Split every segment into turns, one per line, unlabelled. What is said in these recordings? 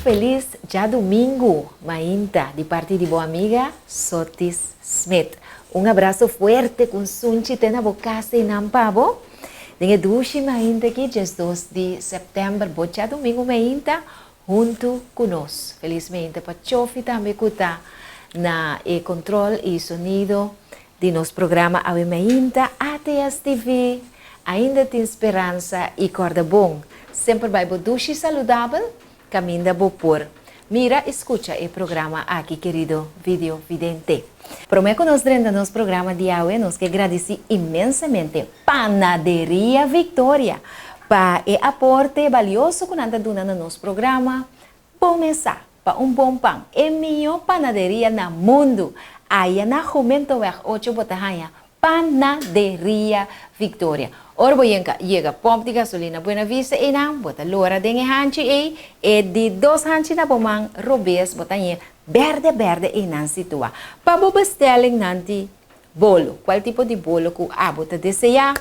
felis djadumingu mainta di parti di bo amiga Sotis Smith. Un abraso fuerte ku un sunchi te na bo kas einan pa bo. Den e dushi mainta aki 12 di sèptèmber bo djadumingu mainta huntu ku nos. Felis mainta pa Chofi tambe ku ta na e control i sonido di nos programa awe mainta ATS TV. Ainda tin speransa i kòrda bon, semper bai bo dushi saludabel kaminda bo por mira i skucha e programa aki kerido video vidente. Promé ku nos drenta nos programa di awe nos ke gradisí inmensamente Panaderia Victoria pa e aporte balioso ku nan ta duna na nos programa Bon Mesa pa un bon pan, e mihó panaderia na mundu! Aya na Jumentoweg ocho bo ta haña Panaderia Victoria. Ora bo yenka yega pòmp di gasolina Buena Vista einan, bo ta lora den e hanchi ei, e di dos hanchi na bo man robes bo ta hañ'é bèrdè bèrdè einan situá. Pa bo bestelling nan di bolo, kual tipo di bolo ku abo ta deseá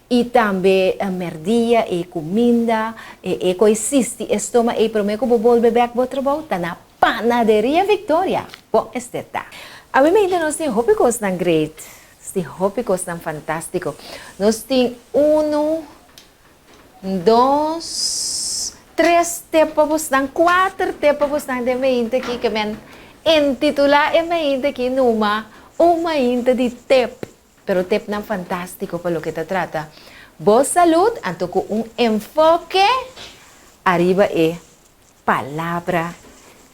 i tambe mèrdia e kuminda e e ku sisti e stoma ei promé ku bo bolbe bèk bo trabou ta na Panaderia Victoria. Bon esté ta. Awe mainta nos tin hopi kosnan great, nos tin hopi kosnan fantástiko. Nos tin unu, dos, tres tep pa bosnan, kuater tep pa bosnan den mainta aki ke men intitulá e mainta aki numa un mainta di tep. Pero tepnan fantástiko pa loke ta trata bo salud anto ku un enfoke ariba e Palabra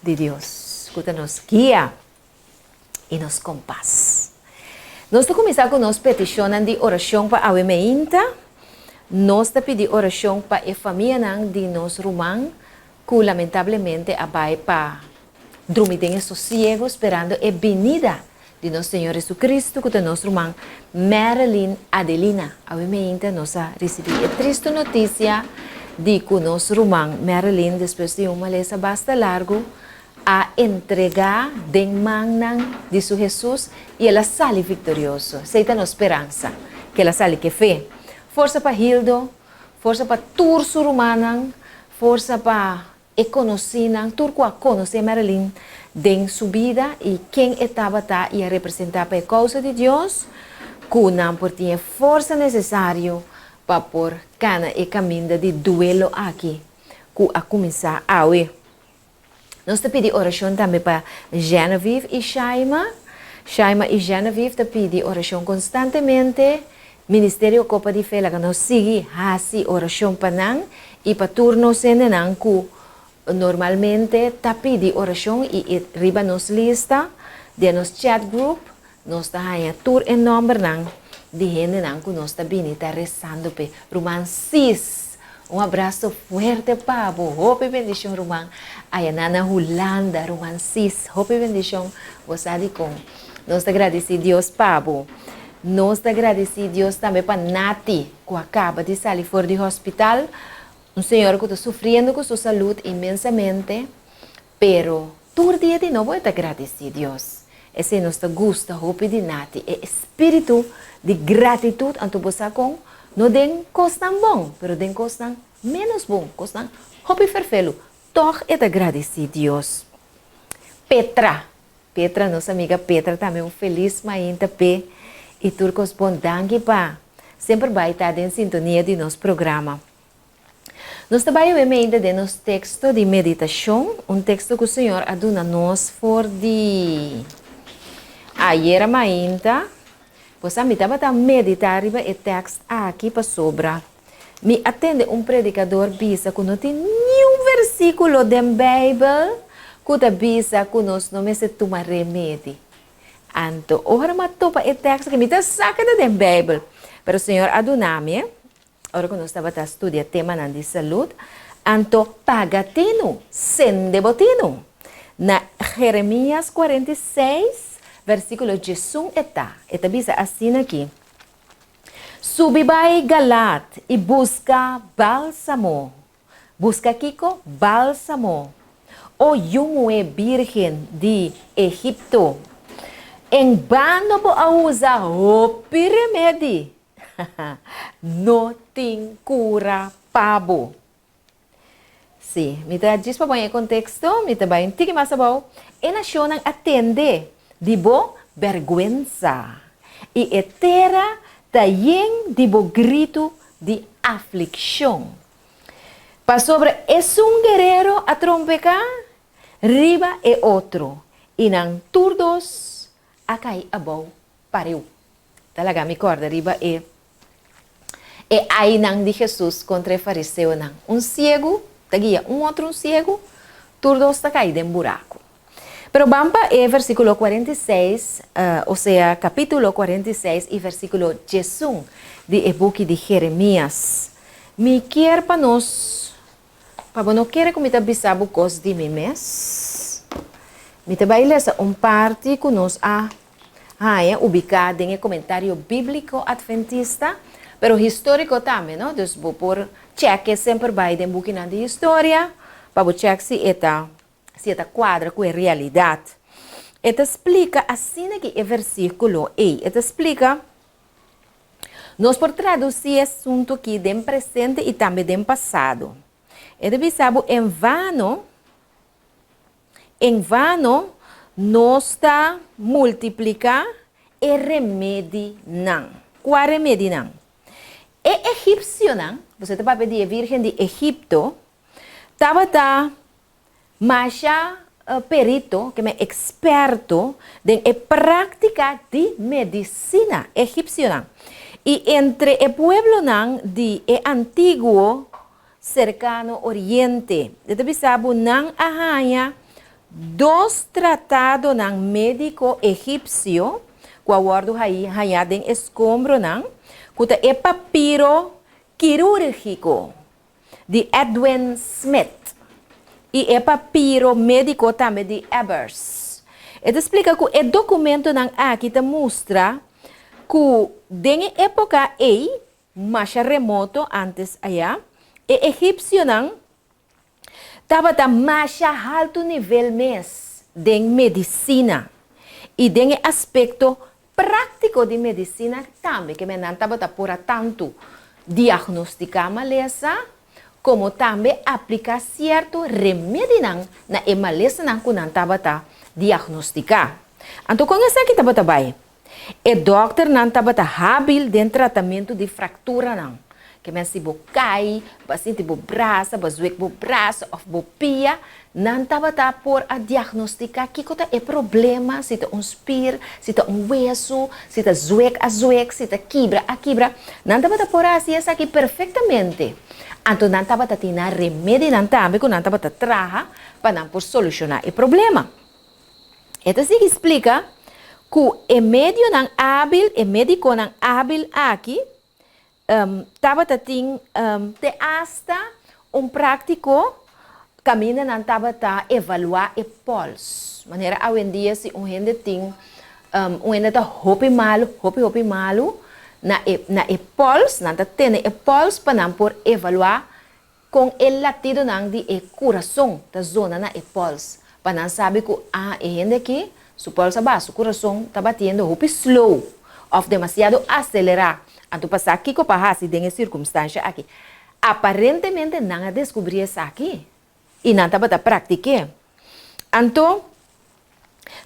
di Dios ku ta nos guia i nos kompas. Nos ta kuminsá ku nos petishonnan di orashon pa awe meinta. Nos ta pidi orashon pa e famianan di nos ruman ku lamentablemente a bai pa drumi den e sosiego sperando e binida di nos Señor Jesucristo ku ta nos ruman Marilyn Adelina. Awe meinta nos a risibí e tristu notisia di ku nos ruman Marilyn despues di un malesa basta largu a entregá den mannan di su Hesus i el a sali viktorioso. Esei ta nos speransa, ku el a sali ku e fe. Forsa pa Hildo, forsa pa tur su rumannan, forsa pa E konosínan, tur ku a konosé Marilyn den su bida i ken e tabata i a representá pa e kousa di Dios, ku nan por tin e forsa nesesario pa por kana e kaminda di duelo aki ku a kuminsá awe. Nos ta pidi orashon tambe pa Genevieve i Shaima. Shaima i Genevieve ta pidi orashon konstantemente. Ministerio Copa di Fe laga nos sigui hasi orashon pa nan i pa tur nos hendenan ku normalmente ta pidi orashon i e riba nos lista den nos chat group nos ta haña tur e nòmbernan di hendenan ku nos ta bini ta resando p'e. Ruman Sis, un abraso fuerte pa bo. Hopi bendishon ruman ayanan na Hulanda. Ruman Sis, hopi bendishon. Bo sa dikon nos ta gradisí Dios pa bo. Nos ta gradisí Dios tambe pa Nati, ku a kaba di sali for di hospital, un señora ku ta sufriendo ku su salud inmensamente, pero tur dia di nobo e ta gradisí Dios. Esei nos ta gusta hopi di Nati, e espíritu di gratitut, anto bo sa kon? No den kosnan bon, pero den kosnan ménos bon, kosnan hopi ferfelu, tòg e ta gradisí Dios. Petra, Petra, nos amiga Petra tambe un felis mainta p'e y tur cos bon. Danki pa semper bay ta den sintonia di nos programa. Nos ta bay awe mainta den nos texto di meditacion, un texto cu Señor a duna nos for di ayera mainta. Pues ami tabata medita riba e text aki pasobra mi a tende un predicador bisa cu no tin niun versiculo den Bijbel cu ta bisa cu nos no mester tuma remedi. Anto ora mi a topa e text aki mi ta sa cu ta den Bijbel, pero Señor a duna mi e ora cu nos tabata studia temanan di salud, anto paga tinu, sende bo tinu. Na Jeremias 46, versiculo 11 e ta, e ta bisa asina aki, Subi bai Galaad i buska bálsamo. Buska kiko? Bálsamo. O yu muhé bírgen di Egipto, en bano bo a usa hopi remedi. No tin kura pa bo. Sí, mi ta djis pa pone e konteksto, mi ta bai un tiki mas abou. E nashonnan a tende di bo bèrgwensa, i e tera ta yen di bo gritu di aflikshon. Pasobra esun guerero a trompeká riba e otro, i nan tur dos a kai abou pareu. Ta laga mi kòrda riba e e ainan di Hesus kontra e fariseonan. Un siegu ta guia un otro un siegu, tur dos ta kai den buraku. Pero ban pa e versíkulo 46, osea kapítulo 46 i versíkulo 11 di e buki di Jeremias. Mi kier pa nos, pa bo no kere ku mi ta bisa bo kos di mi mes, mi ta bai lesa un parti ku nos a Haña ubiká den e komentario bíbliko atventista, pero históriko tambe, no? Dus bo por chèk e semper bai den bukinan di historia pa bo chèk si e ta si e ta kuadra ku e realidat. E ta splika asina ki e versíkulo ei. E ta splika, Nos por tradusí e asuntu akí den presente i tambe den pasado. E ta bisa bo en vano. En vano nos ta multipliká e remedinan. Kua remedinan? E egipsionan, boso ta papia di e Virgen di Egipto, tabata masha perito, ke men eksperto, den e práktika di medisina egipsionan. I entre e pueblonan di e antiguo Serkano Oriente. E ta bisa bo nan a haña dos tratadonan médiko egipsio ku a wòrdu hañá den eskombronan, ku ta e papiro kirúrgiko di Edwin Smith i e papiro médiko tambe di Ebers. E ta splika ku e dokumentonan aki ta mustra ku den e époka ei Masha remoto antes ayá, e egipsionan tabata masha haltu nivel mes den medisina i den e aspekto práktiko di medisina tambe, ke men nan tabata por a tantu diagnostiká malesa komo tambe apliká sierto remedinan na e malesanan ku nan tabata diagnostiká. Anto kon esaki tabata bai? E dòkternan tabata hábil den tratamentu di frakturanan. Ke men si bo kai, bo a sinti bo brasa, bo a zwek bo brasa òf bo pia, nan tabata por a diagnostiká kiko ta e problema, si ta un spir, si ta un wesu, si ta zwek a zwek, si ta kibra a kibra. Nan tabata por a hasi esaki perfektamente. Anto nan tabata tin nan remedinan tambe ku nan tabata traha pa nan por solushoná e problema. E ta sigui splika ku e medionan ábil, e médikonan ábil aki, tabata tin te asta un práktiko kaminda nan tabata evaluá e pòls. Manera awendia si un hende tin, un hende ta hopi malu, hopi hopi malu, na e na e pòls, nan ta tene e pòls pa nan por evaluá Kon e latidonan di e kurason ta zona na e pòls pa nan sabi ku ah e hende aki su pòls a baha, su kurason ta batiendo hopi slow òf demasiado aselerá, anto pa sa kiko pa hasi den e sirkumstansha aki. Aparentemente nan a deskubrí esaki i nan tabata praktik'é. Anto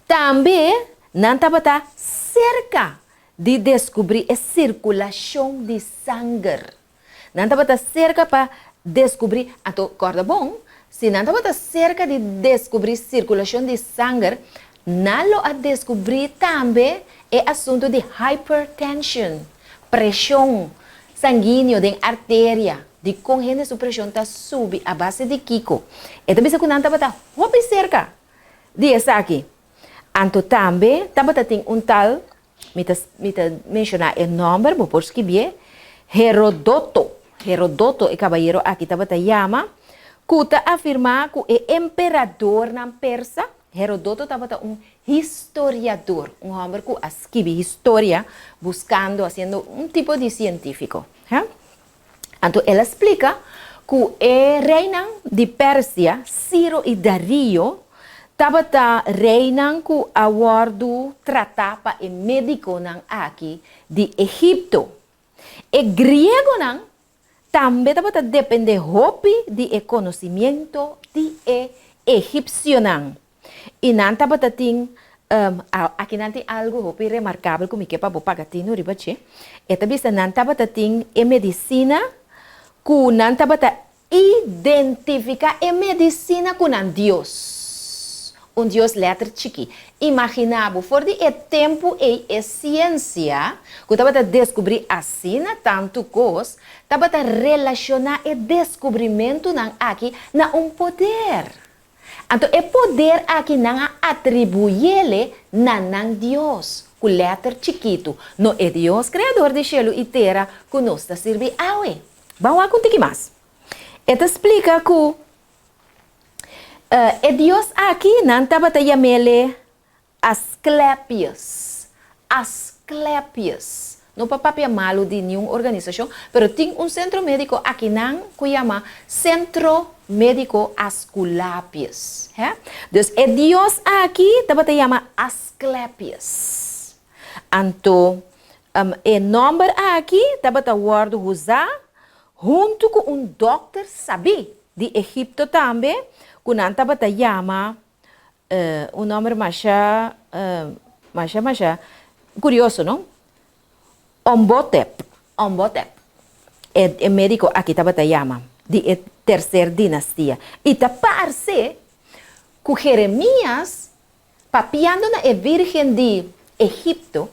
tambe nan tabata serka di deskubrí e sirkulashon di sanger. Nan tabata serka pa deskubrí, anto kòrda bon, si nan tabata serka di deskubrí sirkulashon di sanger, nan lo a deskubrí tambe e asuntu di hypertension, preshon sanguíneo den arteria, dikon hende su preshon ta subi, a base di kiko. E ta bisa ku nan tabata hopi serka di esaki. Anto tambe tabata tin un tal Mi ta mi ta menshoná e nòmber, bo por skibié, Herodoto. Herodoto e kabayero aki tabata yama, ku ta afirmá ku e emperadornan persa, Herodoto tabata un historiador, un hòmber ku a skibi historia buskando, hasiendo un tipo di sientífiko. He. Anto el a splika ku e reinan di Persia, Siro i Dario, tabata reinan ku a wòrdu tratá pa e médikonan aki di Egipto. E griegonan tambe tabata dependé hopi di e konosimiento di e egipsionan. I nan tabata tin, aki nan tin algu hopi remarkabel ku mi ke pa bo paga tinu riba dje. E ta bisa nan tabata tin e medisina ku nan tabata identifiká e medisina ku nan dios. Un dios lèter chikí. Imaginá bo, for di e tempu ei e siensia, ku tabata deskubrí asina tantu kos, tabata relashoná e deskubrimentunan aki na un poder. Anto e poder aki nan a atribuyele na nan Dios, ku lèter chikitu, no e Dios Kreador di shelu i tera ku nos ta sirbi awe. Ban wak un tiki mas. E ta splika ku e Dios aki nan tabata yam'ele Asclepius. Asclepius. No pa papia malu di niun organisashon, pero tin un sentro médiko akinan ku yama Sentro Médiko Asculapius. He? Dus e dios aki tabata yama Asclepius. Anto, e nòmber aki tabata wòrdu usá huntu ku un dòkter sabí di Egipto tambe ku nan tabata yama Un nomber masha, masha, masha curioso, no? Ombotep, Ombotep, e, e medico aki tabata yama, di e tercer dinastia. I ta parce cu Jeremias, papiando na e Virgen di Egipto,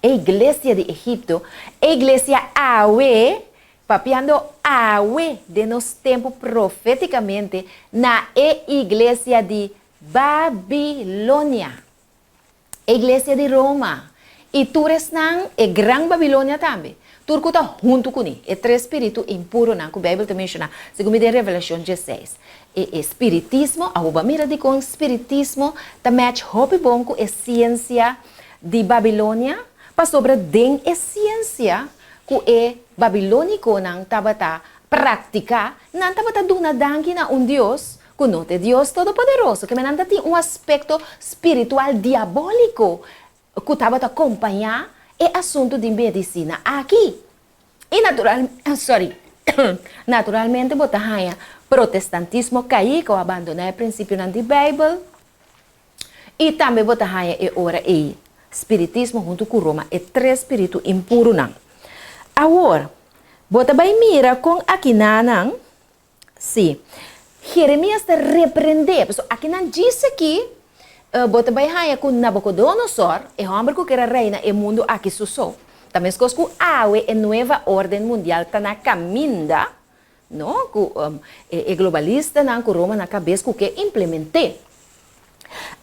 e iglesia di Egipto, e iglesia awe, papiando awe den nos tempu profétikamente na e iglesia di Babilonia, e iglesia di Roma, i tur esnan, e gran Babilonia tambe, tur ku ta huntu kuné, e tres spiritu impuronan ku Beibel ta menshoná segun mi den Revelashon diesseis. E e spiritismo, awor bo a mira dikon spiritismo ta match hopi bon ku e siensia di Babilonia? Pasobra den e siensia ku e babilónikonan tabata praktiká, nan tabata duna danki na un dios ku no ta e Dios Todopoderoso, keme nan ta tin un aspekto spiritual diabóliko ku tabata kompañá e asuntu di medisina aki. I natural, sorry, naturalmente bo ta haña protestantismo kaí ku a bandoná e prinsipionan di Beibel, i tambe bo ta haña e ora ei spiritismo huntu ku Roma, e tres spiritu impurunan. Awor, bo ta bai mira kon akinanan, sí, Jeremias ta reprendé, pasobra akinan djis aki bo ta bai haña ku Nabukodonosor, e hòmber ku ker a reina e mundu aki su so, ta meskos ku awe e nueva órden mundial ta na kaminda, no, ku e globalistanan ku Roma na kabes ku ke implement'é.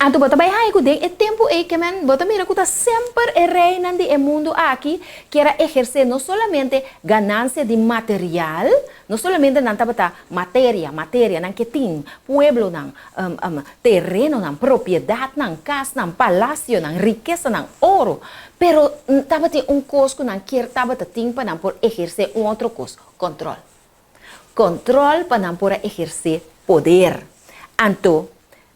Anto bo ta bai haña ku den e tempu ei ke men bo ta mira ku ta semper e reinan di e mundu aki kier a ehersé no solamente ganansia di material, no solamente nan tabata materia, materia, nan ke tin pueblonan, terenonan, propiedatnan, kasnan, palasionan, rikesanan, oro, pero tabatin un kos ku nan kier tabata tin pa nan por ehersé un otro kos, kòntròl. Kòntròl pa nan por a ehersé poder. Anto,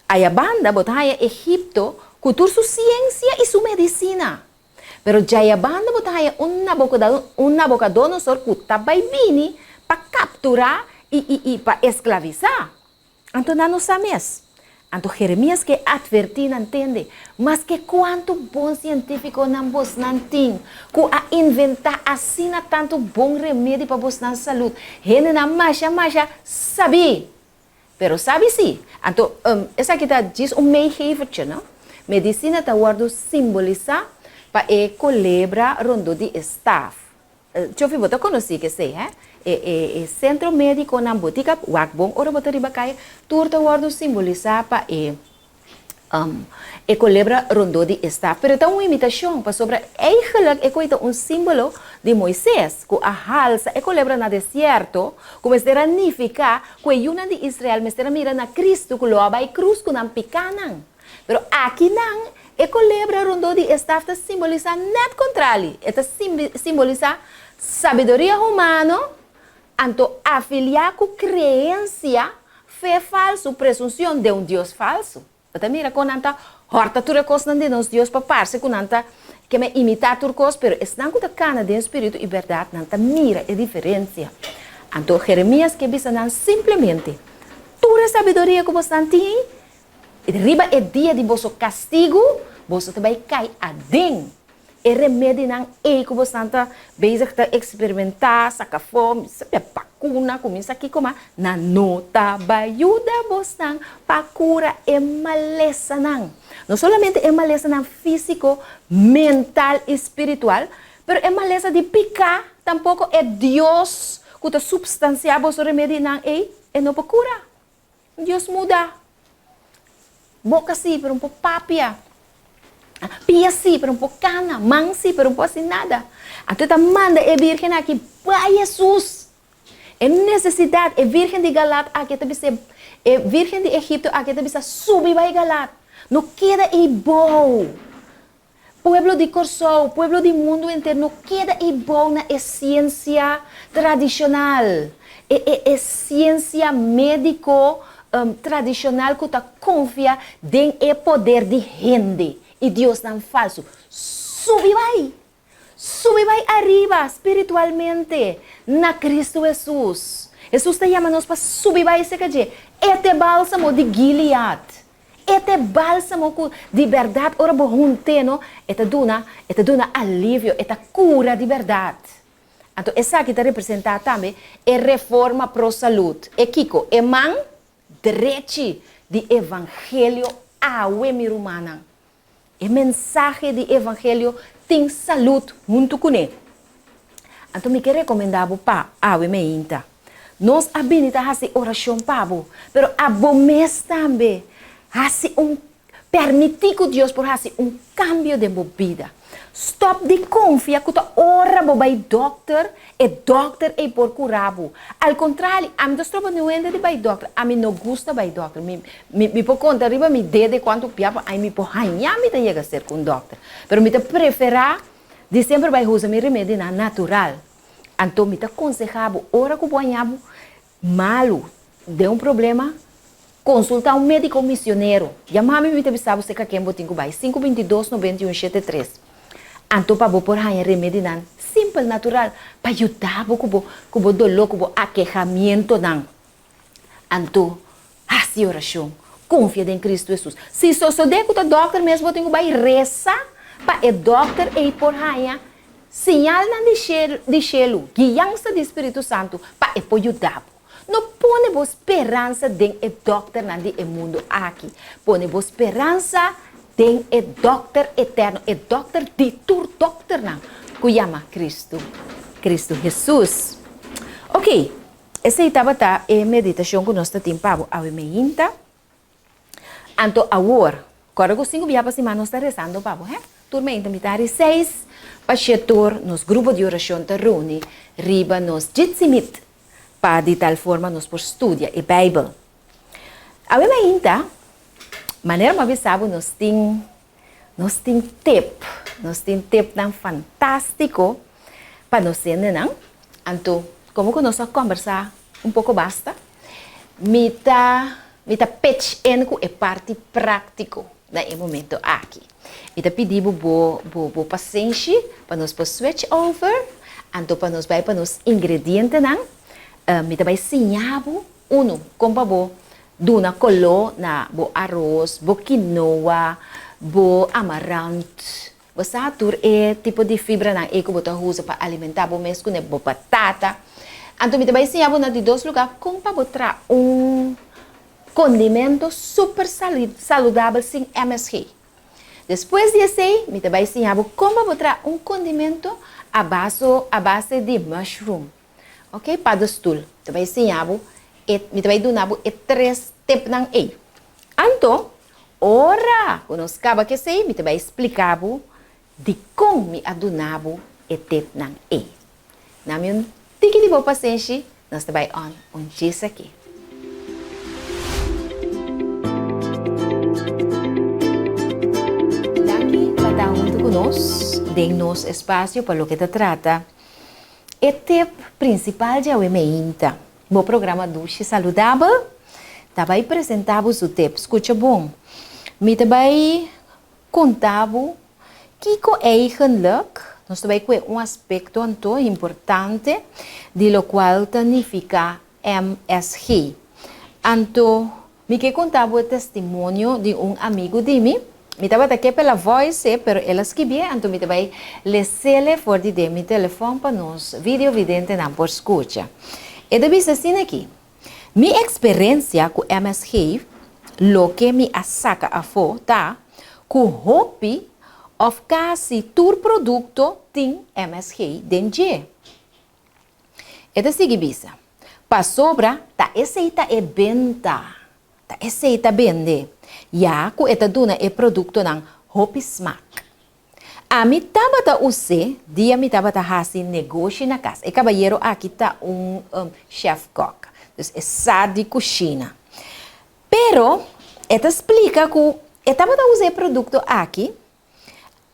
aya banda bo ta haña Egipto ku tur su siensia i su medisina. Pero djaya banda bo ta haña un un Nabucodonosor ku ta bai bini pa kapturá i i i pa esklavisá. Anto nan no sa mes. Anto Jeremias ke atvertí nan, Tende, maske kuantu bon sientífikonan bosnan tin, ku a inventá asina tantu bon remedi pa bosnan salud, hendenan masha masha sabí! Pero sabi sí, anto esaki ta djis un meegevertje, no? Medisina ta wòrdu simbolisá pa e kolebra rondó di e staf. Chofi, bo ta konosí k'esei, hè? E e e sentro médikonan, botika, wak bon ora bo ta riba kaya, tur ta wòrdu simbolisá pa e e kolebra rondó di e staf. Pero e ta un imitashon, pasobra eigelijk e koi ta un símbolo di Moises, ku a halsa e kolebra na desierto, ku mester a nifiká ku e yunan di Israel mester a mira na Kristu ku lo a bai krus ku nan pikánan. Pero akinan, e kolebra rondó di e staf ta simbolisá nèt kontrali, e ta simbolisá sabiduria humano, anto afiliá ku kreensia, fe falsu, presunsion den un dios falsu. Bo ta mira kon nan ta hòrta tur e kosnan di nos Dios pa parse ku nan ta keme imitá tur kos, pero esnan ku ta kana den spiritu i bèrdat, nan ta mira e diferensia. Anto Jeremias ke bisa nan simplemente, Tur e sabiduria ku bosnan tin ei, riba e dia di boso kastigu, boso ta bai kai aden. E remedinan ei ku bosnan ta bezig ta eksperimentá, saka afó, mi sa bakuna ku mi sa kiko mas, nan no ta bai yuda bosnan pa kura e malesanan. No solamente e malesanan físiko, mental i spiritual, pero e malesa di piká tampoko e Dios ku ta supstansiá boso remedinan ei, e no por kura. Dios muda. Boka sí, pero no por papia. Pia sí, pero no por kana. Man sí, pero no por hasi nada. Anto e ta manda e bírgen aki bai Hesus. E nesesidat, e bírgen di Galaad aki e ta bisa, e bírgen di Egipto aki e ta bisa, subi bai Galaad. No keda ei bou. Pueblo di Kòrsou, pueblo di mundu henter no keda ei bou na e siensia tradishonal, e e e siensia médiko tradishonal ku ta konfia den e poder di hende i diosnan falsu. Subi bai! Subi bai ariba spiritualmente na Kristu Hesus. Hesus ta yama nos pa subi bai serka dje. E ta e bálsamo di Gilead. E ta e bálsamo ku di bèrdat ora bo hunt'é no, e ta duna, e ta duna alivio, e ta kura di bèrdat. Anto esaki ta representá tambe e reforma pro salud. E kiko? E man drechi di evangelio awe, mi rumannan. E mensahe di evangelio tin salud huntu kuné. Anto mi ke rekomendá bo pa awe meinta. Nos a bini ta hasi orashon pa bo, pero abo mes tambe hasi un permití ku Dios por hasi un kambio den bo bida. Stòp di konfia ku ta ora bo bai dòkter, e dòkter ei por kura bo. Al kontrali, ami ta stroba niun hende di bai dòkter. Ami no gusta bai dòkter. Mi mi por konta riba mi dede kuantu bia pa aña mi por haña mi ta yega serka un dòkter. Pero mi ta preferá di semper bai usa mi remedinan natural. Anto mi ta konsehá bo ora ku bo haña bo malu den un problema, konsultá un médiko misionero. Yama mi, mi ta bisa bo serka ken bo tin ku bai, sinku 22 91 shete tres. Anto pa bo por haña remedinan simpel, natural, pa yuda bo ku bo ku bo doló, ku bo akehamientonan. Anto hasi orashon, konfia den Kristu Hesus. Si sosodé ku ta dòkter mes bo tin ku bai resa pa e dòkter ei por haña siñalnan di di shelu, guiansa di Spiritu Santu pa e por yuda bo. No pone bo speransa den e dòkternan di e mundu aki. Pone bo speransa den e dòkter eterno, e dòkter di tur dòkternan, ku yama Kristu, Kristu Hesus. Oke. Esei tabata e meditashon ku nos ta tin pa bo awe meinta. Anto awor, kòrda ku sinku bia pa siman nos ta resando pa bo, he? Tur meinta mitar di seis pa shetor nos grupo di orashon ta runi riba nos Jitsi Meet pa di tal forma nos por studia e Beibel. Awe meinta, manera mi a bisa bo nos tin nos tin tep, nos tin tepnan fantástiko pa nos hendenan. Anto, komo ku nos a kòmbersá un poko basta, mi ta mi ta pitch in ku e parti práktiko na e momento aki. Mi ta pidi bo bo bo bo pasenshi pa nos por switch over, anto pa nos bai pa nos ingredientenan. Mi ta bai siña bo unu kon pa bo duna koló na bo aros, bo kinoa, bo amarant. Bo sa tur e tipo di fibranan ei ku bo ta usa pa alimentá bo mes kuné, bo batata. Anto mi ta bai siña bo na di dos lugá kon pa bo traha un kondimento super saludabel sin MSG. Despues di esei mi ta bai siña bo kon pa bo traha un kondimento a baso a base di mushroom. Ok, paddestoel. Mi ta bai siña bo e mi ta bai duna bo e tres tepnan ei. Anto, ora ku nos kaba ku esei, mi ta bai splika bo dikon mi a duna bo e tepnan ei. Na mi un tiki di bo pasenshi, nos ta bai on un djis aki. Danki pa ta huntu ku nos den nos espasio pa loke ta trata e tep prinsipal djawe meinta. Bo programa Dushi Saludabel ta bai presenta bo su tep. Skucha bon. Mi ta bai konta bo kiko eigenlik. Nos ta bai kue un aspekto anto importante di lokual ta nifiká MSG. Anto mi ke konta bo e testimonio di un amigu di mi. Mi tabata ke pela voice pero el a skibié anto mi ta bai lesele for di den mi telefòn pa nos videovidentenan por skucha. E ta bisa asina aki, Mi eksperensia ku MSG, loke mi a saka afó ta ku hopi òf kasi tur produkto tin MSG den dje. E ta sigui bisa, Pasobra ta esei ta e benta, ta esei ta bende, ya ku e ta duna e produktonan hopi smak. Ami tabata us'é dia mi tabata hasi negoshi na kas. E kabayero aki ta un chef kok, dus e sa di kushina. Pero e ta splika ku e tabata usa e produkto aki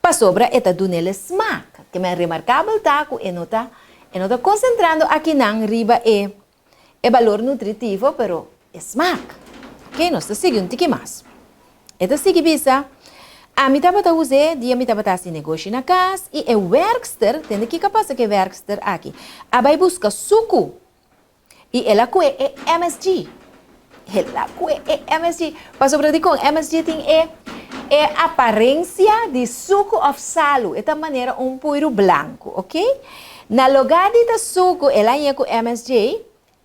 pasobra e ta dun'el e smak. Ke men remarkabel ta ku e no ta e no ta konsentrando akinan riba e e balor nutritivo pero e smak. Ok, nos ta sigui un tiki mas. E ta sigui bisa, Ami tabata us'é dia mi tabata hasi negoshi na kas i e wèrkster, tende kiko a pasa ku e wèrkster aki, a bai buska suku i el a kue e MSG. El a kue e MSG. Pasobra dikon? MSG tin e e aparensia di suku òf salu. E ta manera un puiru blanku, ok. Na lugá di ta suku el a haña ku MSG,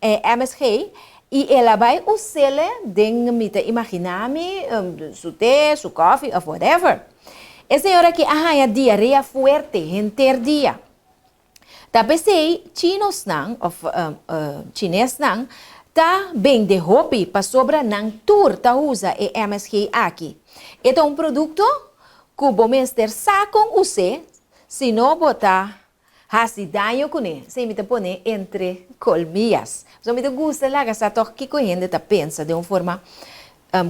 e MSG, i el a bai us'el den, mi ta imaginá mi, su te, su kòfi òf whatever. E señor aki a haña diarea fuerte henter dia. Ta p'esei chinosnan òf chinesnan ta bende hopi pasobra nan tur ta usa e MSG aki. E ta un produkto ku bo mester sa kon us'é, si no bo ta hasi daño kuné. Esei mi ta pone entre kolmillas. Pasobra mi ta gusta laga sa tòg kiko hende ta pensa den un forma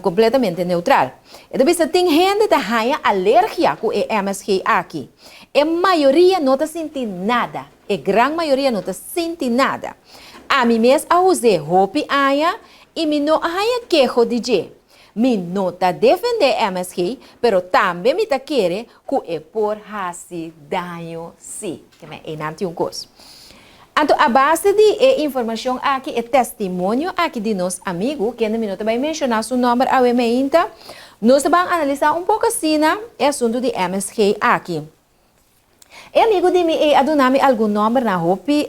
kompletamente neutral. E ta bisa tin hende ta haña alergia ku e MSG aki. E mayoria no ta sinti nada. E gran mayoria no ta sinti nada. Ami mes a us'é hopi aña i mi no a haña keho di dje. Mi no ta defendé MSG, pero tambe mi ta kere ku e por hasi daño sí. Keme einan tin un kos. Anto a base di e informashon aki, e testimonio aki di nos amigu, kende mi no ta bai menshoná su nòmber awe meinta, nos ta ban analisá un poko asina e asuntu di MSG aki. E amigu di mi ei a duna mi algun nòmbernan hopi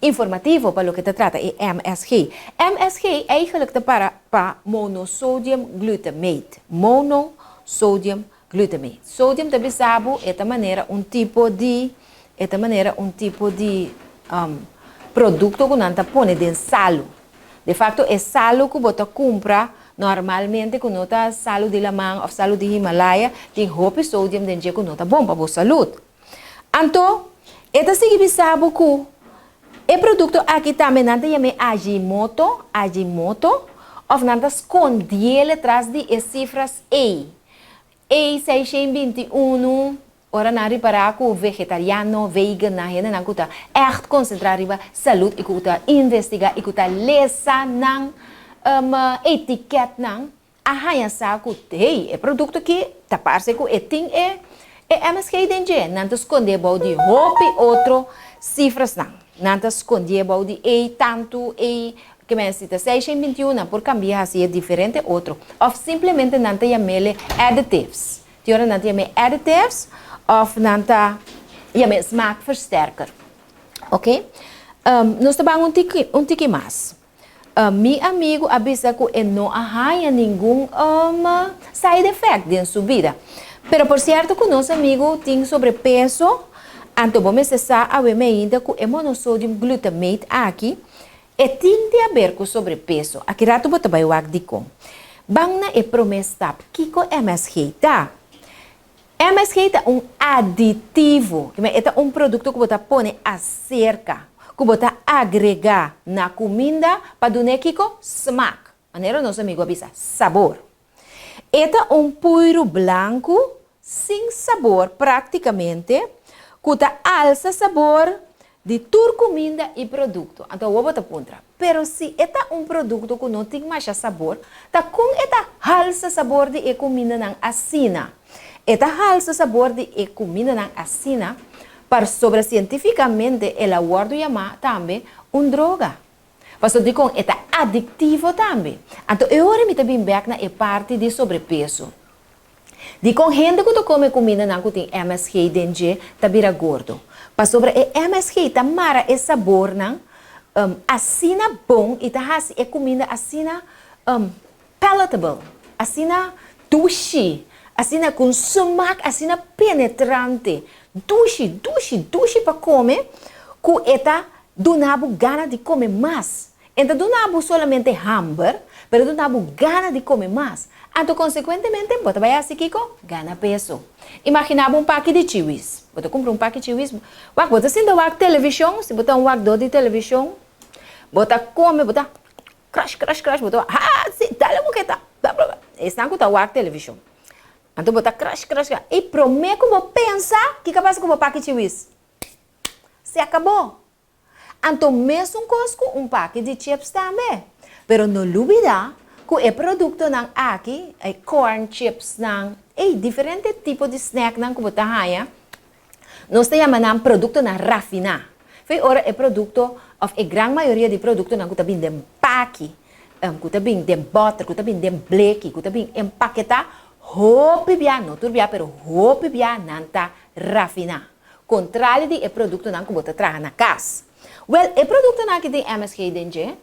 informativo pa loke ta trata e MSG. MSG eigenlijk ta para pa monosodium glutamate. Monosodium glutamate. Sodium ta bisa bo e ta manera un tipo di e ta manera un tipo di produkto ku nan ta pone den salu. De facto e salu ku bo ta kumpra normalmente ku no ta salu di laman òf salu di Himalaya tin hopi sodium den dje ku no ta bon pa bo salud. Anto e ta sigui bisa bo ku e produkto aki tambe nan ta yam'é ajimoto, ajimoto, òf nan ta skondiele tras di e sifras ei. Ei 621 Ora nan ripará ku vegetariano, vegan nan, hendenan ku ta ègt konsentrá riba salud i ku ta investigá i ku ta lesa nan etikètnan, a haña sa ku, hey, e produkto aki ta parse ku e tin e e MSG den dje. Nan ta skondé bou di hopi otro sifrasnan. Nan ta skondé bou di ei tantu, ei, ke men si ta 621, nan por kambia hasi e diferente otro. Òf simplemente nan ta yam'é additives. Tin ora nan ta yam'é additives òf nan ta yam'é smaakversterker. Ok. Nos ta ban un tiki, un tiki mas. Mi amigu a bisa ku e no a haña ningun side effect den su bida. Pero por sierto ku nos amigu tin sobrepeso, anto bo mester sa awe meinta ku e monosodium glutamate aki E tin di haber ku sobrepeso. Aki ratu bo ta bai wak dikon. Ban na e promé stap, kiko MSG ta? MSG ta un aditivo, kima e ta un produkto ku bo ta pone aserka, ku bo ta agregá na kuminda pa dun'é kiko? Smak. Manera nos amigu a bisa, sabor. E ta un puiru blanku sin sabor práktikamente ku ta alsa sabor di tur kuminda i produkto. Anto awor bo ta puntra, pero si e ta un produkto ku no tin masha sabor, ta kon e ta halsa sabor di e kumindanan asina? E ta halsa sabor di e kumindanan asina pasobra sientífikamente el a wòrdu yamá tambe un droga. Pasobra dikon e ta adiktivo tambe. Anto e ora mi ta bin bèk na e parti di sobrepeso. Dikon hende ku ta kome kumindanan ku tin MSG den dje ta bira gordo? Pasobra e MSG ta mara e sabornan asina bon i ta hasi e kuminda asina palatable, asina dushi, asina ku un smak asina penetrante, dushi, dushi, dushi pa kome, ku e ta duna bo gana di kome mas. E ta duna bo solamente hamber, pero e duna bo gana di kome mas. Anto konsekuentemente bo ta bai hasi kiko? Gana peso. Imaginá bo un paki di chiwis. Bo ta kumpra un paki chiwis, wak bo ta sinta wak televishon, si bo ta un wakdó di televishon, bo ta kome, bo ta crush crush crush, bo ta wak, ha si, dale un boketa, esnan ku ta wak televishon. Anto bo ta crush crush crush, i promé ku bo pensa, kiko a pasa ku bo paki chiwis? Se akabó. Anto mesun kos ku un paki di chips tambe. Pero no lubida ku e produktonan aki, e corn chipsnan, ei diferente tipo di snacknan ku bo ta haña, nos ta yama nan produktonan rafiná. Fei ora e produkto òf e gran mayoria di produktonan ku ta bin den paki, ku ta bin den bòter, ku ta bin den bleki, ku ta bin empaketá, hopi bia, no tur bia, pero hopi bia nan ta rafiná. Kontrali di e produktonan ku bo ta traha na kas. Wèl, e produktonan aki tin MSG den dje,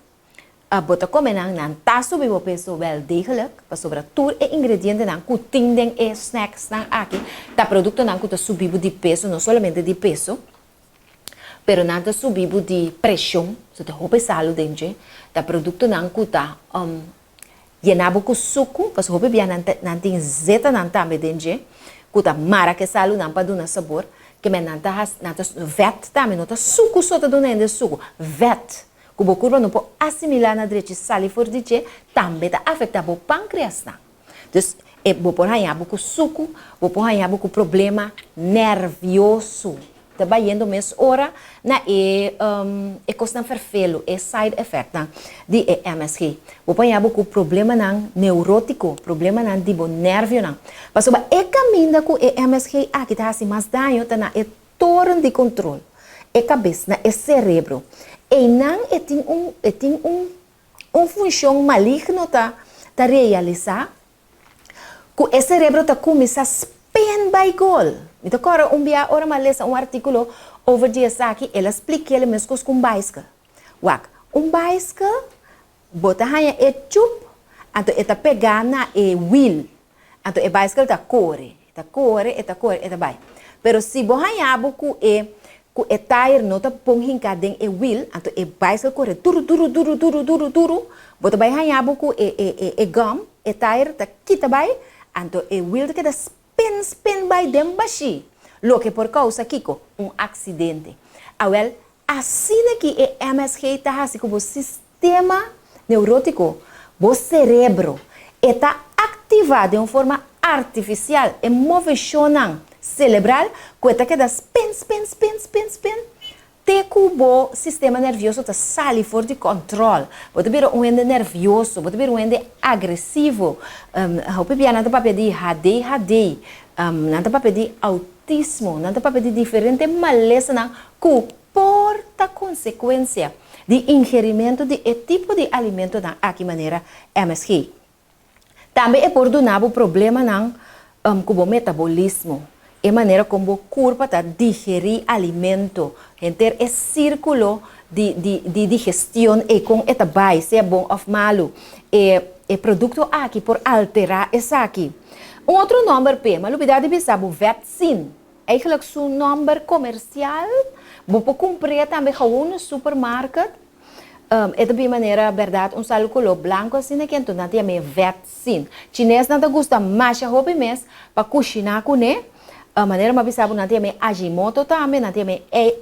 bo ta kome nan, nan ta subi bo peso wèl degelijk, pasobra tur e ingredientenan ku tin den e snèksnan aki ta produktonan ku ta subi bo di peso, no solamente di peso, pero nan ta subi bo di preshon, so ta hopi salu den dje, ta produktonan ku ta Yena bo ku suku, pasobra hopi bia nan ta nan tin zetanan tambe den dje, ku ta mara ku e salunan pa duna sabor, ke men nan ta hasi nan ta vèt tambe, no ta suku so ta duna hende suku, vèt ku bo kurpa no por asimilá na drechi sali for di dje, tambe ta afektá bo pankreasnan. Dus e bo por haña bo ku suku, bo por haña bo ku problema nèrvioso. Ta bayendo mes ora na e e kosnan ferfelu, e side effectnan di e MSG. Bo por haña bo ku problemanan neurótiko, problemanan di bo nèrvionan. Pasobra e kaminda ku e MSG aki ta hasi mas daño ta na e toren di kontrol, e kabes, na e serebro. Einan e tin un e tin un un funshon maligno ta ta realisá Ku e serebro ta kuminsá spin bai gol. Mi ta kòrda un bia ora mi a lesa un artíkulo over di esaki, el a splik'é meskos ku un baiskel. Wak, un baiskel, bo ta haña e chup, anto e ta pegá na e wil, anto e baiskel ta kore, e ta kore, e ta kore, e ta bai. Pero si bo haña bo ku e ku e tayer no ta bon hinká den e wil, anto e baiskel kore duru, duru, duru, duru, duru, duru, bo ta bai haña bo ku e e e e gòm, e tayer ta kita bai, anto e wil ta keda spin, spin bai den bashí, loke por kousa kiko? Un aksidente. Awèl, asina ki e MSG ta hasi ku bo sistema neurótiko, bo serebro, e ta aktivá den un forma artifisial e moveshonnan selebral ku e ta keda spin, spin, spin, spin, spin, te ku bo sistema nervioso ta sali for di kòntròl. Bo ta bira un hende nervioso, bo ta bira un hende agresivo. Hopi bia nan ta papia di ADHD, nan ta papia di outismo, nan ta papia di diferente malesanan ku por ta konsekuensia di ingerimentu di e tipo di alimentonan aki manera MSG. Tambe e por duna bo problemanan ku bo metabolismo, e manera kon bo kurpa ta digerí alimento, henter e sírkulo di di di digestion ei kon e ta bai, sea bon òf malu. E e produkto aki por alterá esaki. Un otro nòmber p'e, m'a lubidá di bisa bo, Vetsin. Eigenlijk su nòmber komersial, bo por kumpr'é tambe gewoon na supermarket. E ta bin manera bèrdat un salu koló blanku asina ke anto nan ta yam'é vètsin. Chinesnan ta gusta masha hopi mes pa kushiná kuné. Manera mi a bisa bo nan ta yam'é ajimoto tambe, nan ta yam'é A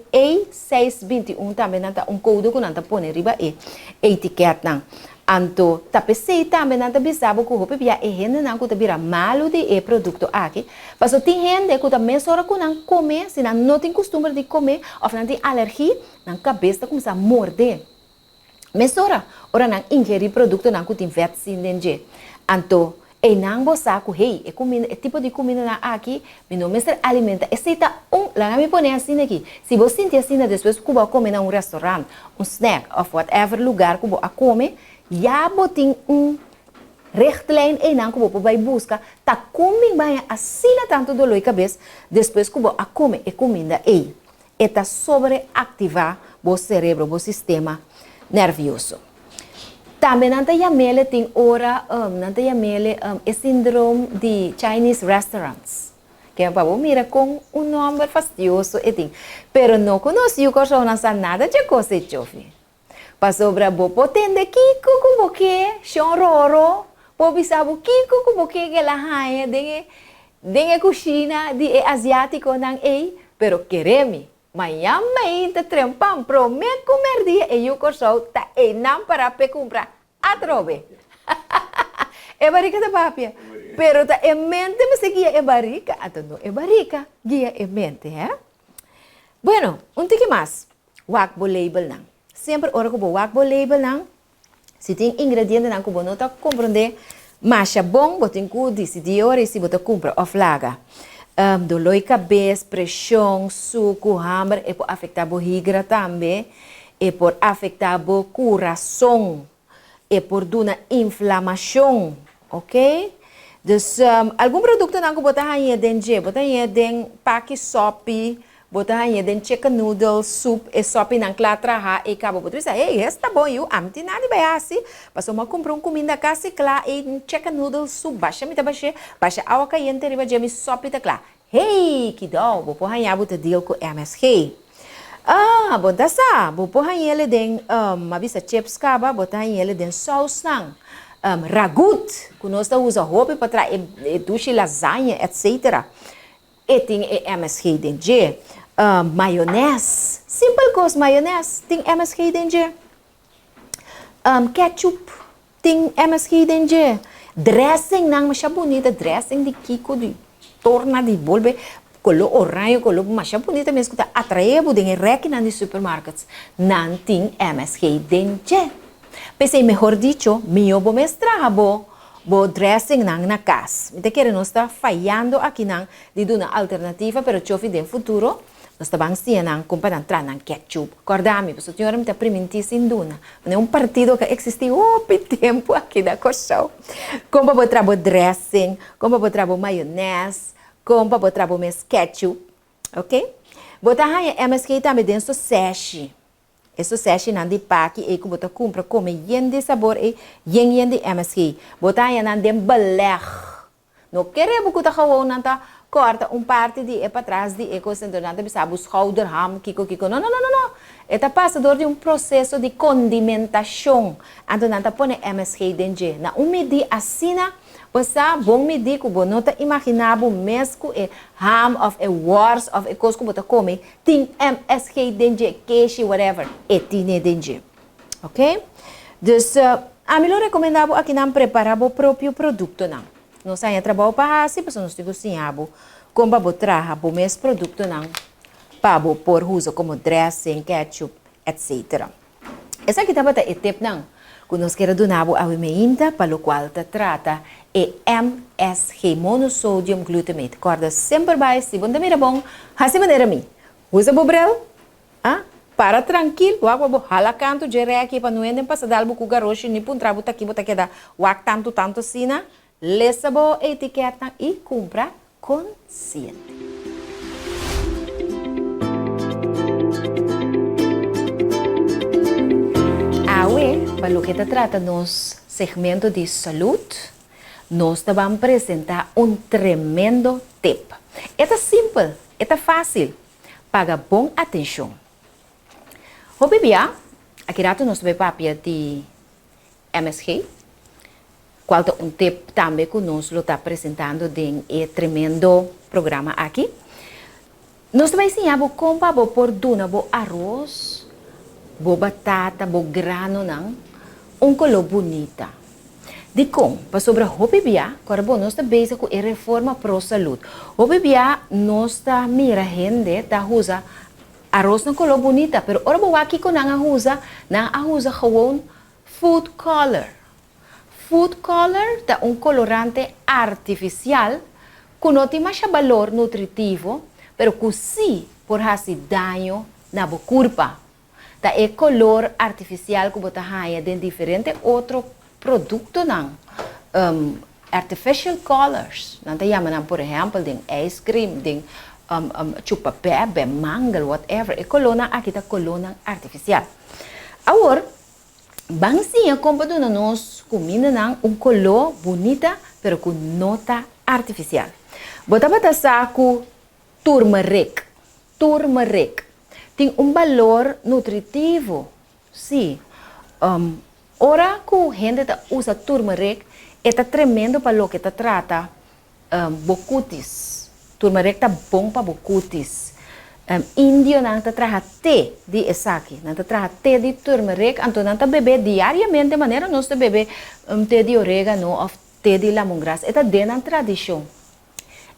621 tambe nan ta un koudo ku nan ta pone riba e etikètnan. Anto ta p'esei tambe nan ta bisa bo ku hopi bia e hendenan ku ta bira malu di e produkto aki, pasobra tin hende ku ta mesora ku nan kome, si nan no tin kustumber di kome òf nan tin alergi, Nan kabes ta kuminsá morde mesora ora nan ingerí produktonan ku tin vètsin den dje. Anto, Einan bo sa ku hey, e kuminda, e tipo di kumindanan aki mi no mester alimenta. Esei ta un, laga mi pone asina aki, si bo sinti asina despues ku bo a kome na un restaurant, un snack òf whatever lugar ku bo a kome, ya bo tin un richtlijn einan ku bo por bai buska ta kon bin baña asina tantu doló di kabes despues ku bo a kome e kuminda ei. E ta sobreaktivá bo serebro, bo sistema nervioso. Tambe nan ta yam'ele tin ora nan ta yam'ele e sindroom di Chinese restaurants. Ke pa bo mira kon un nòmber fastioso e tin. Pero no ku nos yu Kòrsounan sa nada dje kos ei chofi. Pasobra bo por tende kiko ku bo ke, Shon Roro por bisa bo kiko ku bo ke ku el a haña den e den e kushina di e asiátikonan ei, pero kere mi, mañan mainta trempan promé ku mèrdia e yu Kòrsou ta einan pará p'e kumpra atrobe. E barika ta papia, pero ta e mente mester guia e barika, anto no e barika guia e mente, hè. Bueno, un tiki mas. Wak bo labelnan. Semper ora ku bo wak bo labelnan, si tin ingredientenan ku bo no ta komprondé masha bon, bo tin ku disidí ora i si bo ta kumpra òf laga. Doló di kabes, preshon, suku, hamber, e por afektá bo higra tambe, e por afektá bo kurason, e por duna inflamashon, oke. Dus algun produktonan ku bo ta haña den dje, bo ta haña den paki sòpi, bo ta haña den chicken noodle soup, e sòpinan kla traha ei kaba bo ta bisa, hey, es ta bon yu, ami tin nada di bai hasi, pasobra mi a kumpra un kuminda kasi kla ei, un chicken noodle soup, basha mi ta bash'é, basha awa kayente riba dje, mi sòpi ta kla. Hey, kidou, bo por haña bo ta deal ku MSG. Ah, bo ta sa, bo por hañ'ele den, um, a bisa chips kaba, bo ta hañ'ele den sausnan. Um, ragut, ku nos ta usa hopi pa traha e, e dushi lasagne, etcetera. E tin e MSG den dje. Um, mayones, simpel kos, mayones, tin MSG den dje. Um, ketchup, Tin MSG den dje. Dressing nan masha bunita, dressing di kiko di torna di bolbe kolo oraño, kolo masha bunita mes ku ta atrae bo den e rekinan di supermarkets. Nan tin MSG den dje. P'esei mehor dicho, mihó bo mes traha bo bo dressing nan na kas. Mi ta kere nos ta fayando akinan di duna alternativa pero chofi den futuro Nos ta ban siña nan kon pa nan traha nan ketchup. Kòrda mi, pasobra tin ora mi ta primintí sin duna. Manera un partido ku a eksistí hopi tempu aki na Kòrsou. Kon pa bo traha bo dressing, kon pa bo traha bo mayonès, kon pa bo traha bo mes ketchup. Oke. Bo ta haña MSG tambe den soseshi. E soseshinan di paki ei ku bo ta kumpra kome yen di sabor ei, yen yen di MSG. Bo ta haña nan den belèg. No kere bo ku ta gewoon nan ta kòrta un parti di e patras di e kos enton nan ta bisa bo schouderham kiko kiko no no no no no e ta pasa dor di un proseso di kondimentashon anto nan ta pone MSG den dje na un midí asina bo sa bon midí ku bo no ta imaginá bo mes ku e ham òf e wòrs òf e kos ku bo ta kome tin MSG den dje keshi whatever e tine den dje. Ok, dus ami lo recomenda bo akinan prepara bo propio productonan. Nos haña trabou pa haci pasobra nos tin cu siña bo con pa bo traha bo mes productonan pa bo por usa como dressing, ketchup, etc. Esaki tabata e tipnan cu nos kier a duna bo awe meinta pa locual ta trata e MSG, monosodium glutamate. Corda semper bai si bo no ta mira bon, haci manera mi. Usa bo bril. A Para trankil, wak pa bo hala kantu dje rèki pa no hende pasa dal bo ku garoshi ni puntra bo ta ki bo ta keda wak tantu tantu asina. Lesa bo etikètnan i kumpra konsiente. Awe, pa loke ta trata nos segmento di salud, nos ta ban presentá un tremendo tip. E ta simpel, e ta fásil. Paga bon atenshon. Hopi bia, aki rato nos ta bai papia di MSG, kual ta un tip tambe ku nos lo ta presentando den e tremendo programa aki. Nos ta bai siña bo kon pa bo por duna bo aros, bo batata, bo granonan un koló bunita. Dikon? Pasobra hopi bia, ku ora bo nos ta bezig ku e reforma pro salud, hopi bia nos ta mira hende ta usa aros na koló bunita, pero ora bo wak kiko nan a usa, nan a usa gewoon food color. Food color ta un colorante artificial cu no tin masha balor nutritivo pero cu si por haci daño na bo curpa. Ta e color artificial cu bo ta haya den diferente otro productonan, artificial colors, nan ta yama nan por ehempel den ice cream, den chupa bebe, mangel, whatever, e colornan aki ta colornan artificial. Awor, Ban siña kon pa duna nos kumindanan un koló bunita pero ku no ta artifisial. Bo tabata sa ku turmerik, turmeric, tin un balor nutritivo? Sí. Ora ku hende ta usa turmerik e ta tremendo pa loke ta trata Bo kutis. Turmeric ta bon pa bo kutis. Indionan ta traha te di esaki. Nan ta traha te di turmeric, anto nan ta bebe diariamente manera nos ta bebe te di oregano of te di lamongras. E ta den nan tradishon.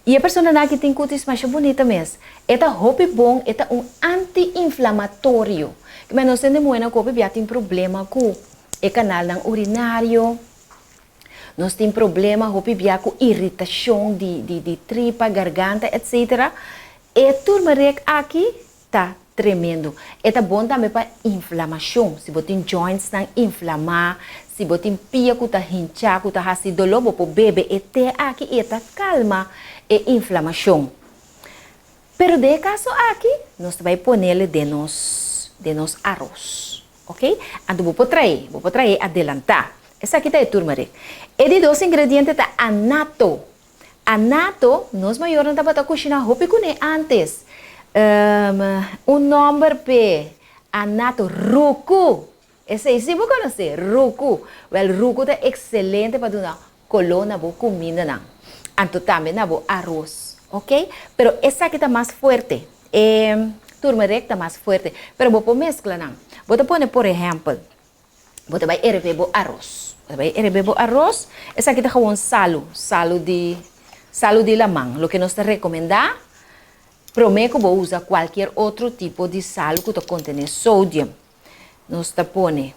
I e personanan aki tin kutis masha bunita mes. E ta hopi bon, e ta un anti-inflamatorio. Kimen nos hende muhénan ku hopi bia tin problema ku e kanalnan urinario. Nos tin problema hopi bia ku iritashon di di di tripa, garganta etc. E turmeric aki ta tremendo. E ta bon tambe pa inflamashon. Si bo tin jointsnan inflamá, si bo tin pia ku ta hinchá, ku ta hasi doló, bo por bebe e te aki i e ta kalma e inflamashon. Pero den e kaso aki nos ta bai ponele den nos den nos aros. Ok, anto bo por trae, bo por trae adelantá. Esaki ta e turmeric. E di dos ingrediente ta anato. Anato, nos mayornan tabata kushiná hopi kuné ántes. Un nòmber p'e anato, ruku. Esei sí bo konosé, ruku. Wèl, ruku ta ekselente pa duna koló na bo kumindanan. Anto tambe na bo aros. Ok, pero esaki ta mas fuerte. E turmeric ta mas fuerte. Pero bo por meskla nan. Bo ta pone por ehèmpel. Bo ta bai erebé bo aros. Bo ta bai erebé bo aros. Esaki ta gewoon salu, salu di, salu di laman. Loke nos ta rekomendá, promé ku bo usa kualkier otro tipo di salu ku ta kontené sodium. Nos ta pone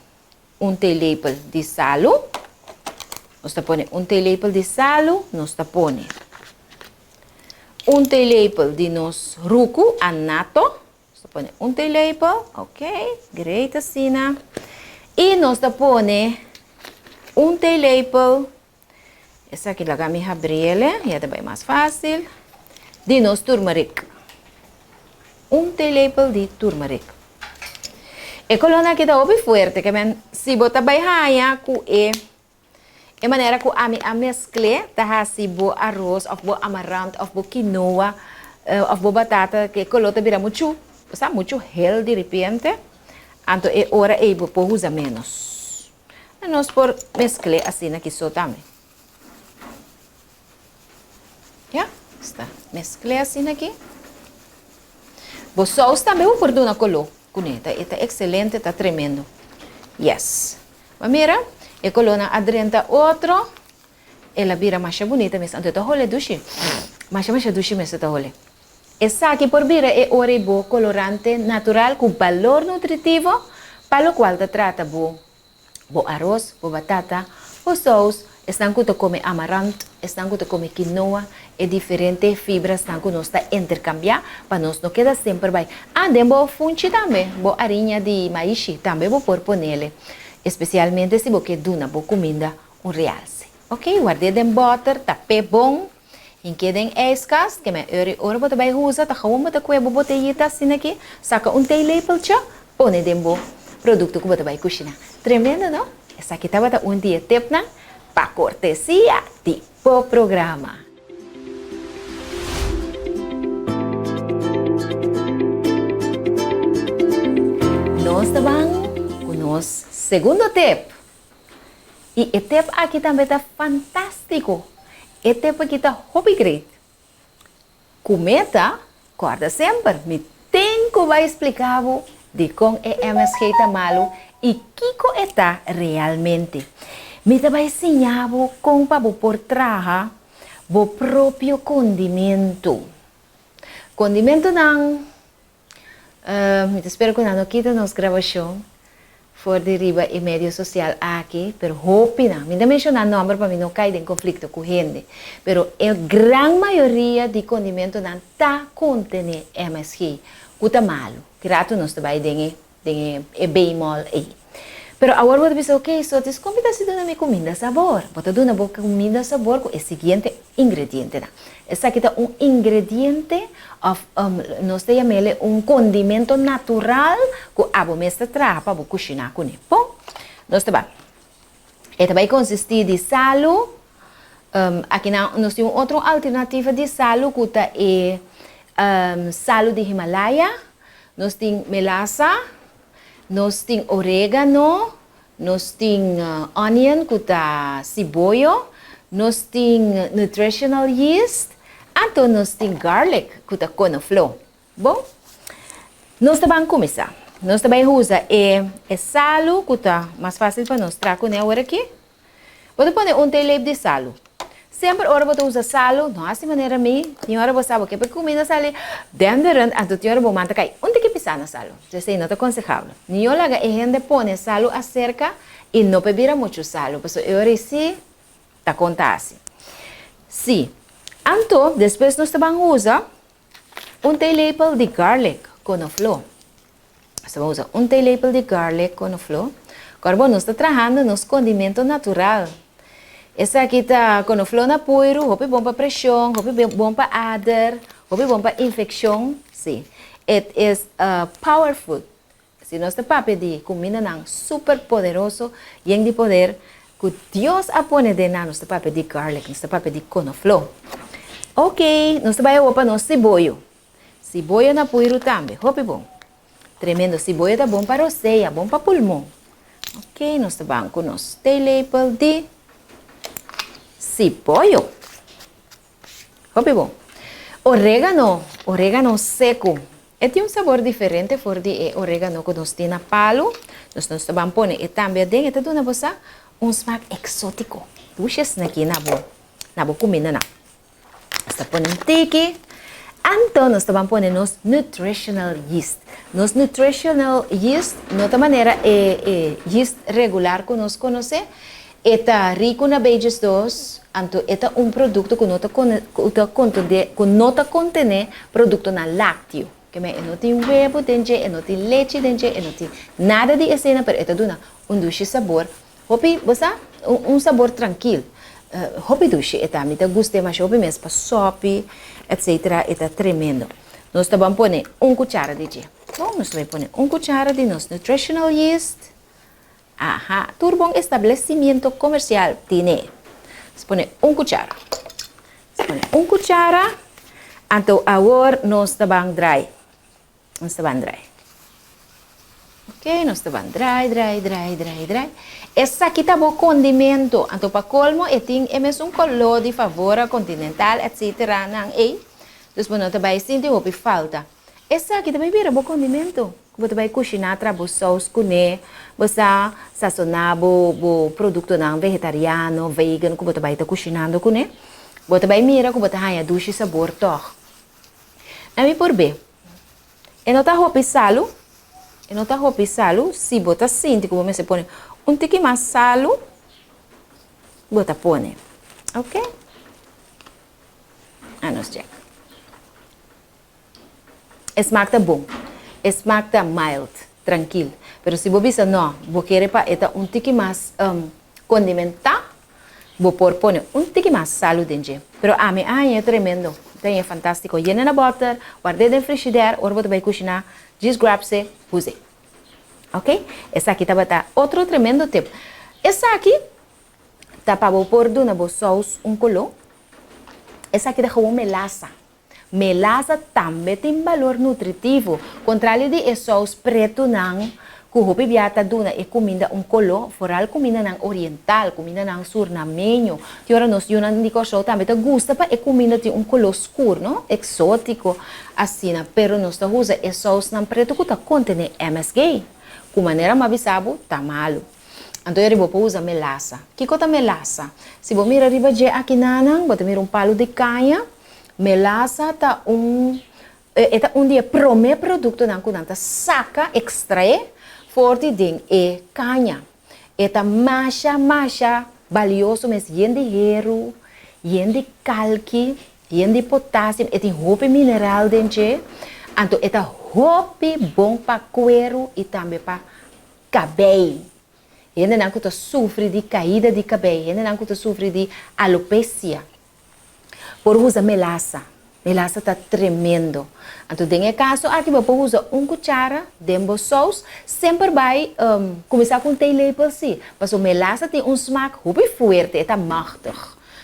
un theelepel di salu. Nos ta pone un theelepel di salu. Nos ta pone un theelepel di nos ruku, anato. Nos ta pone un theelepel, ok, great asina. I nos ta pone un theelepel, esaki laga mi habriele, ya ta bai mas fácil, di nos turmeric. Un theelepel di turmeric. E kolon aki ta hopi fuerte, ke men si bo ta bai haña ku e E manera ku ami a meskl'é ta hasi bo aros òf bo amarant òf bo kinoa òf bo batata ku e koló ta bira muchu, bo sa, muchu hel di ripiente, anto e ora ei bo por usa ménos. Nos por meskl'é asina ki so tambe. Ya, sta meskl'é asina aki. Bo sous tambe bo por duna koló kuné, ta e ta ekselente, ta tremendo. Yes. Bo a mira? E kolónan a drenta otro, el a bira masha bunita mes. Anto e ta hole dushi. Masha masha dushi mes e ta hole. Esaki por bira e ora i bo kolorante natural ku balor nutritivo pa lokual ta trata bo bo aros, bo batata, bo sous, esnan ku ta kome amarant, esnan ku ta kome kinoa, E diferente fibrasnan ku nos ta interkambiá pa nos no keda semper bai. Ah, den bo funchi tambe, bo ariña di maishi tambe bo por ponele, espesialmente si bo ke duna bo kuminda un realse. Ok, ward'é den bòter, tap'é bon, hink'é den ijskast, ke men ora i ora bo ta bai usa, ta gewoon bo ta kue bo boteyita asina aki, saka un theelepeltje, pone den bo produkto ku bo ta bai kushiná. Tremendo, no? Esaki tabata un di e tepnan pa kortesia di. Bo programa. Nos ta ban ku nos segundo tep. I e tep aki tambe ta fantástiko. E tep aki ta hopi great. Ku meta, kòrda semper, mi tin ku bai splika bo dikon e MSG ta malu i kiko e ta realmente. Mi ta bai siña bo kon pa bo por traha bo propio kondimentu. Kondimentunan, mi ta spera ku nan no kita nos grabashon. For di riba e medio sosial aki, pero hopinan, mi ta menshoná nòmber pa mi no kai den konflikto ku hende, pero e gran mayoria di kondimentonan ta kontené MSG, ku ta malu. Ki ratu nos ta bai den e den e bemol ei. Pero awor bo ta bisa, ok, so dis kon mi ta hasi duna mi kuminda sabor? Bo ta duna bo kuminda sabor ku e siguiente ingredientenan. Esaki ta un ingrediente òf nos ta yam'el un kondimento natural ku abo mes ta traha pa bo kushiná kuné. Bon, nos ta bai. E ta bai konsistí di salu, akinan nos tin un otro alternativa di salu ku ta e salu di Himalaya, nos tin melasa, nos tin oregano, Nos tin onion ku ta siboyo, nos tin nutritional yeast, anto nos tin garlic ku ta konofló. Bon, nos ta ban kuminsá. Nos ta bai usa e e salu ku ta mas fásil pa nos traha kuné awor aki. Bo ta pone un theelepel di salu. Semper ora bo ta usa salu, no hasi manera mi, tin ora bo sa bo ke pa e kuminda sali denderend, anto tin ora bo man ta kai un tiki pisá na salu. Esei no ta konsehabel. Mihó laga e hende pone salu aserka i no pa e bira muchu salu, pasobra e ora ei sí ta konta hasi. Sí. Anto despues nos ta ban usa un theelepel di garlic konofló. Nos ta ban usa un theelepel di garlic konofló. Kòrda bo, nos ta trahando nos kondimento natural. Esaki ta konofló na puiru, hopi bon pa preshon, hopi bon pa ader, hopi bon pa infekshon. Sí, it is a powerful. Si nos ta papia di kumindanan super poderoso, yen di poder, ku Dios a pone den nan, nos ta papia di garlic, nos ta papia di konofló. Ok, nos ta bai awor pa nos siboyo. Siboyo na puiru tambe, hopi bon. Tremendo, siboyo ta bon pa rosea, bon pa pulmon. Ok, nos ta ban ku nos theelepel di siboyo. Hopi bon. Oregano, oregano seku. E tin un sabor diferente for di e oregano ku nos tin na palu. Dus nos ta ban pone e tambe aden, e ta duna bo sa un smak eksotiko. Dushi esaki na bo, na bo kumindanan. Nos ta pone un tiki. Anto nos ta ban pone nos nutritional yeast. Nos nutritional yeast no ta manera e e yeast regular ku nos konosé. E ta riku na bejes dos, anto e ta un produkto ku no ta ku ta kontende ku no ta kontené produktonan lákteo. Ke men e no tin webu den dje, e no tin lechi den dje, e no tin nada di esena, pero e ta duna un dushi sabor Hopi, bo sa, un sabor trankil. Hopi dushi e ta. Mi ta gust'é masha hopi mes pa sòpi, etsetera. E ta tremendo. Nos ta ban pone un kuchara di dje. Bon, nos ta bai pone un kuchara di nos nutritional yeast. Aha, tur bon establesimiento komersial tine. Nos pone un kuchara. Nos pone un kuchara. Anto awor nos ta ban drai. Nos ta ban drai. Ok, nos ta ban drai, drai, drai, drai, drai. Esaki ta bo condimento. Anto pa colmo e tin e mesun color di Favora, Continental, etc. Nan ey. Dus bo no ta bay sinti hopi falta. Esaki ta bay bira bo condimento. Ku bo ta bay cushina tra bo saus cune. Bo sa sazona bo bo productonan vegetariano, vegan ku bo ta bay ta cushinando cune. Bo ta bay mira ku bo ta haya dushi sabor tog. Na mi por be. E no ta hopi salu, e no ta hopi salu, si bo ta sinti ku bo mester pone un tiki mas salu, bo ta pone. Ok? Anos check. E smak ta bon. E smak ta mild, trankil. Pero si bo bisa no, bo kere pa e ta un tiki mas kondimentá, Bo por pone un tiki mas salu den dje. Pero ami a hañ'e tremendo. Ta hañ'e fantástiko. Yena na bòter, ward'é den frishider, ora bo ta bai kushiná, djis grabs'e, huz'e. Ok? Esaki tabata otro tremendo tip. Esaki ta pa bo por duna bo sous un koló. Esaki ta gewoon melasa. Melasa tambe tin balor nutritivo. Kontrali di e sous pretunan ku hopi bia ta duna e kuminda un koló, foral kumindanan oriental, kumindanan surnameño. Tin ora nos yunan di Kòrsou tambe ta gusta pa e kuminda tin un koló skur, no? Eksótiko, asina. Pero nos ta usa e sousnan pretu ku ta kontené MSG, ku manera mi a bisa bo, ta malu. Anto e riba bo por usa melasa. Kiko ta melasa? Si bo mira riba dje akinanan, bo ta mira un palu di kaña. Melasa ta un, e ta un di e promé produktonan ku nan ta saka, ekstraé, for di den e kaña. E ta masha masha balioso mes, yen di heru, yen di kalki, yen di potasium, e tin hopi mineral den dje, anto e ta hopi bon pa kueru i tambe pa kabei. Hendenan ku ta sufri di kaida di kabei, hendenan ku ta sufri di alopecia, por usa melasa. Melasa ta tremendo. Anto den e kaso aki bo por usa un kuchara den bo sous. Semper bai kuminsá ku un theelepel si, pasobra melasa tin un smak hopi fuerte, e ta machtig.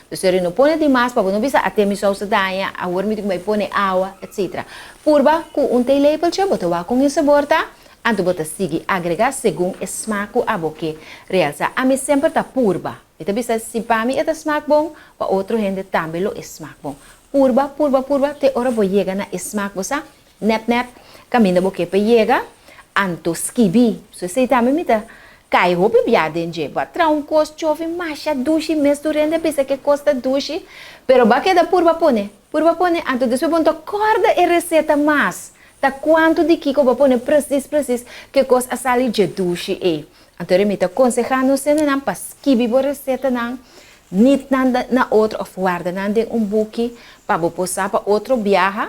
Dus eri no pone di mas pa bo no bisa ate mi sous ta daña, awor mi tin ku bai pone awa, etc. Purba ku un theelepeltje, bo ta wak kon e sabor ta, anto bo ta sigui agregá segun e smak ku abo ke realsá. Ami semper ta purba. Mi ta bisa si pa mi e ta smak bon, pa otro hende tambe lo e smak bon. Purba, purba, purba te ora bo yega na e smak bo sa nèt nèt kaminda bo ke pa yega, anto skibi. So esei tambe mi ta kai hopi bia den dje. Bo a traha un kos chofi masha dushi mes tur hende a bisa ke kos ta dushi, pero bo a keda purba pone, purba pone, anto despues bo no ta kòrda e reseta mas. Ta kuantu di kiko bo a pone presis presis ke kos a sali dje dushi ei. Anto ora mi ta konsehá nos hendenan pa skibi bo resetanan, nit nan na otro òf warda nan den un buki pa bo por sa pa otro biaha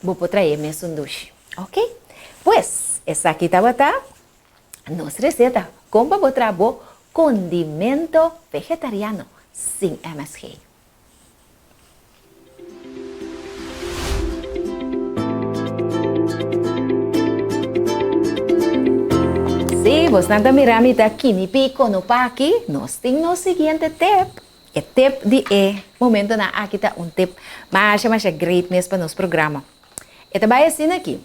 bo por trae mesun dushi. Ok? Pues, esaki tabata nos reseta kon pa bo traha bo kondimento vegetariano sin MSG. Sí, bosnan ta mira mi ta kinipi konopaki, nos tin nos siguiente tip. E tip di e momentonan aki ta un tip masha masha great mes pa nos programa. E ta bai asina aki.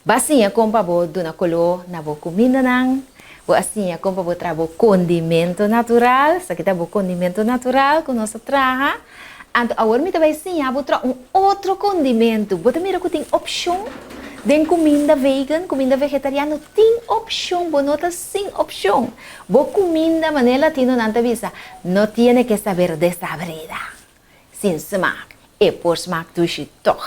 Bo a siña kon pa bo duna koló na bo kumindanan, bo a siña kon pa bo traha bo kondimento natural, esaki ta bo kondimento natural ku nos a traha. Anto awor mi ta bai siña bo traha un otro kondimento. Bo ta mira ku tin opshon den kuminda vegan, kuminda vegetariano, tin opshon, bo no ta sin opshon. Bo kuminda, manera latinonan ta bisa, no tiene ke saber desabrida. Sin smak, e por smak dushi tog.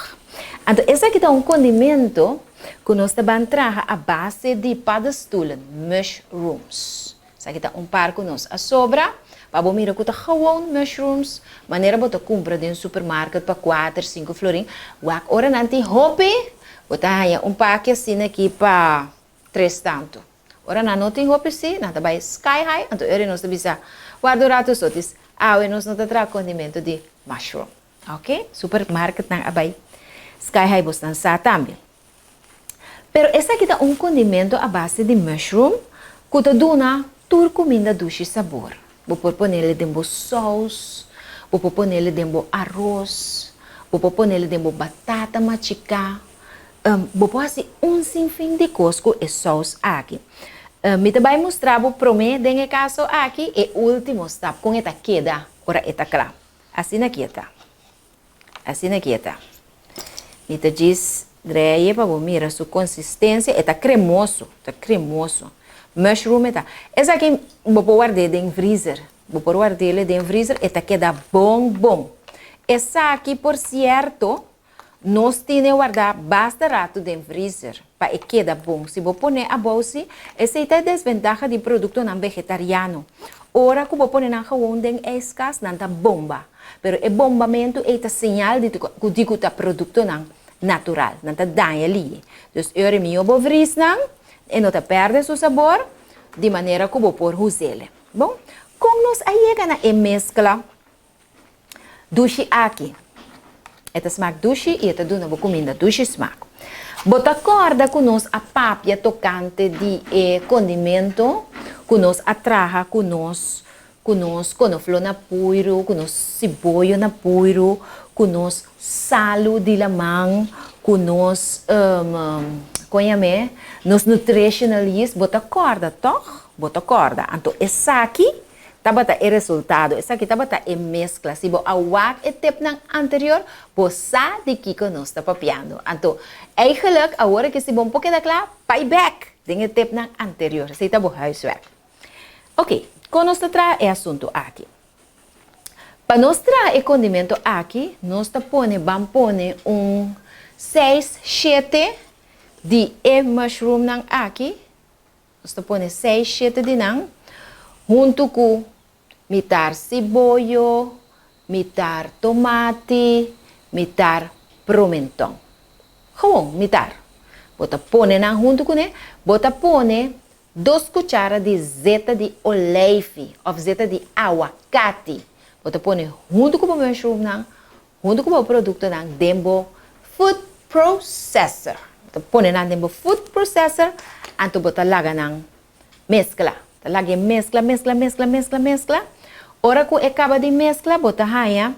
Anto esaki ta un kondimento ku nos ta ban traha a base di paddenstoelen, mushrooms. Esaki ta un par ku nos a sobra, pa bo mira ku ta gewoon mushrooms, manera bo ta kumpra den supermarket pa kuater, sinku florin. Wak ora nan tin hopi, bo ta haña un paki asina aki pa tres tantu. Ora nan no tin hopi si, nan ta bai sky high, anto eri nos ta bisa, warda un ratu sotis, awe nos no ta traha kondimento di mushroom. Ok, supermarketnan a bai sky high bosnan sa tambe. Pero esaki ta un kondimento a base di mushroom ku ta duna tur kuminda dushi sabor. Bo por ponele den bo sous, bo por ponele den bo aros, bo por ponele den bo batata machiká. Bo por hasi un sinfin di kos ku e sous aki. Mi ta bai mustra bo promé den e kaso aki e último stap, kon e ta keda ora e ta kla. Asina aki e ta. Asina aki e ta. Mi ta djis dreye pa bo mira su konsistensia. E ta kremoso, ta kremoso. Mushroom e ta. Esaki bo por ward'é den vrizer. Bo por ward'é den vrizer, e ta keda bon bon. Esaki por sierto Nos tine wardá basta ratu den vrizer pa e keda bon. Si bo pone abou si, esei ta e desbentaha di produktonan vegetariano. Ora ku bo pone nan gewon den ijskas, nan ta bomba. Pero e bombamentu ei ta señal di ku di ku ta produktonan natural. Nan ta daña liye. Dus e ora mihó bo vris nan, e no ta pèrdè su sabor, di manera ku bo por huz'el. Bon, kon nos a yega na e meskla? Dushi aki. E ta smak dushi i e ta duna bo kuminda dushi smak. Bo ta kòrda ku nos a papia tokante di e kondimento ku nos a traha ku nos ku nos konofló na puiru, ku nos siboyo na puiru, ku nos salu di laman, ku nos kon yam'é? Nos nutritional yeast. Bo ta kòrda tòg? Bo ta kòrda. Anto esaki Tabata e resultado. Esaki tabata e meskla. Si bo a wak e tepnan anterior, bo sa di kiko nos ta papiando. Anto, eigenlijk, awor aki si bo no por keda kla, bai bek den e tepnan anterior. Esei ta bo huiswerk. Oké, kon nos ta traha e asuntu aki? Pa nos traha e kondimento aki, nos ta pone, ban pone un seis, shete. di e mushroomnan aki. Nos ta pone seis shete di nan huntu ku mitar siboyo, mitar tomati, mitar promenton. Gewoon mitar. Bo ta pone nan huntu kuné. Bo ta pone dos kuchara di zeta di oleifi òf zeta di awakati. Bo ta pone huntu ku bo mushroomnan, huntu ku bo produktonan den bo food processor. Bo ta pone nan den bo food processor, anto bo ta laga nan meskla. Ta laga e meskla, meskla, meskla, meskla, meskla. Ora ku e kaba di meskla, bo ta haña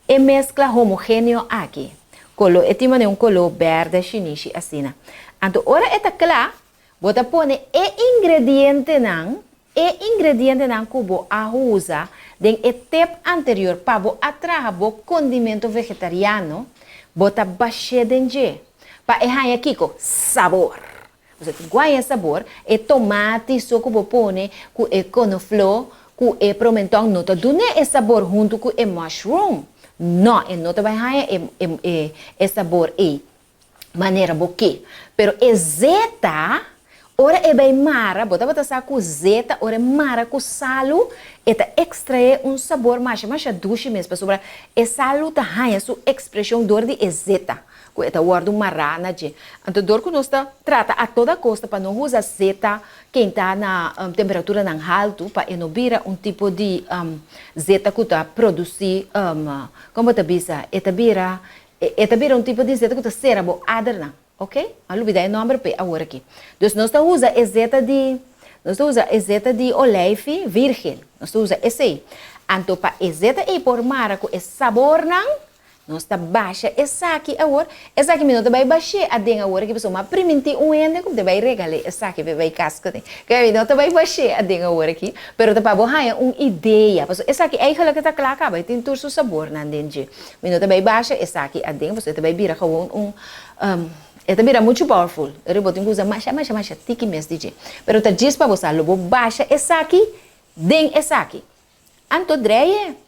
e meskla homogeneo aki. Kolo, e tin manera un kolo bèrdè shinishi asina. Anto ora e ta kla, Bo ta pone e ingredientenan, e ingredientenan ku bo a usa den e tep anterior pa bo a traha bo kondimento vegetariano, bo ta bash'é den dje. Pa e haña kiko? Sabor! Bo ta guaña sabor, e tomati so ku bo pone ku e konofló, ku e promentòn no ta dun'é e sabor huntu ku e mushroom. No, e no ta bai haña e e e sabor ei. manera bo ke. Pero e zeta, ora e bai mara, bo tabata sa ku zeta ora e mara ku salu, e ta ekstraé un sabor masha masha dushi mes, pasobra e salu ta haña su ekspreshon dor di e zeta ku e ta wòrdu mará na dje. Anto dor ku nos ta trata a toda kosta pa no usa zeta kentá na temperaturanan haltu pa e no bira un tipo di zeta ku ta produsí, kon bo ta bisa, e ta bira E ta bira un tipo di zeta ku ta sera bo adernan, ok? A lubida e nòmber p'e awor aki. Dus nos ta usa e zeta di, nos ta usa e zeta di oleifi virgen, nos ta usa esei. Anto pa e zeta ei por mara ku e sabornan, nos ta basha esaki awor. Esaki mi no ta bai bash'é aden awor aki pasobra mi a primintí un hende ku mi ta bai regal'é esaki p'e bai kas kuné. Ke mi no ta bai bash'é aden awor aki, pero ta pa bo haña un idea, pasobra esaki eigenlijk e ta kla kaba, e tin tur su sabornan den dje. Mi no ta bai basha esaki aden pasobra e ta bai bira gewoon un e ta bira muchu powerful. Eri bo tin ku usa masha masha masha tiki mes di dje. Pero ta djis pa bo sa lo bo basha esaki den esaki. Anto dreye.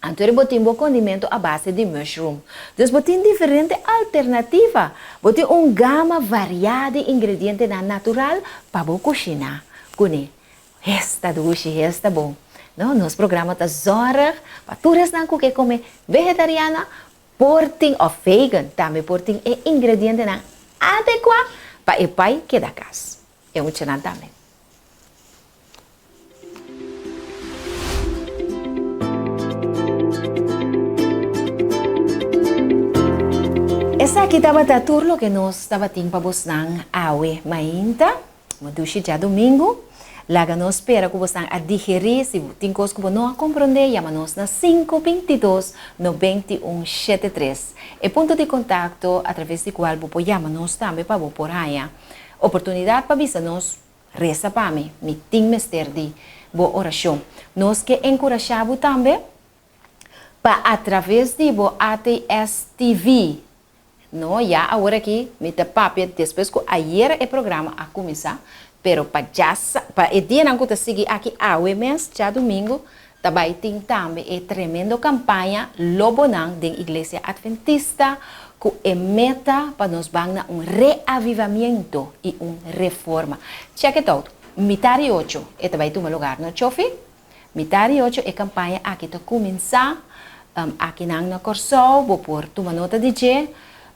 Anto eri bo tin bo condimento a base di mushroom. Dus bo tin diferente alternativa. Bo tin un gama variá di ingredientenan natural pa bo kushiná kuné. Esta dushi, esta bon. No, nos programa ta zorg pa tur esnan ku ke kome vegetariana por tin òf vegan tambe por tin e ingredientenan adekuá pa e pai keda kas. E muchanan tambe. Esaki tabata tur loke nos tabatin pa bosnan awe mainta. Bo dushi djadumingu. Laga nos spera ku bosnan a digerí. Si bo tin kos ku bo no a komprondé, yama nos na sinku bintidos 91 shete tres. E punto di kontakto atraves di kual bo por yama nos tambe pa bo por haña oportunidat pa bisa nos, Resa pa mi, mi tin mester di bo orashon. Nos ke enkurashá bo tambe pa atraves di bo ATS TV No, ya awor aki mi ta papia despues ku ayera e programa a kuminsá, pero pa djasa, pa e dianan ku ta sigui aki awe mes, djadumingu, ta bai tin tambe e tremendo kampaña Lobonan den Iglesia Adventista ku e meta pa nos ban na un reavivamiento i un reforma. Check it out, mitar di ocho e ta bai tuma lugar, no Chofi? Mitar di ocho e kampaña aki ta kuminsá. Akinan na Kòrsou bo por tuma nota di dje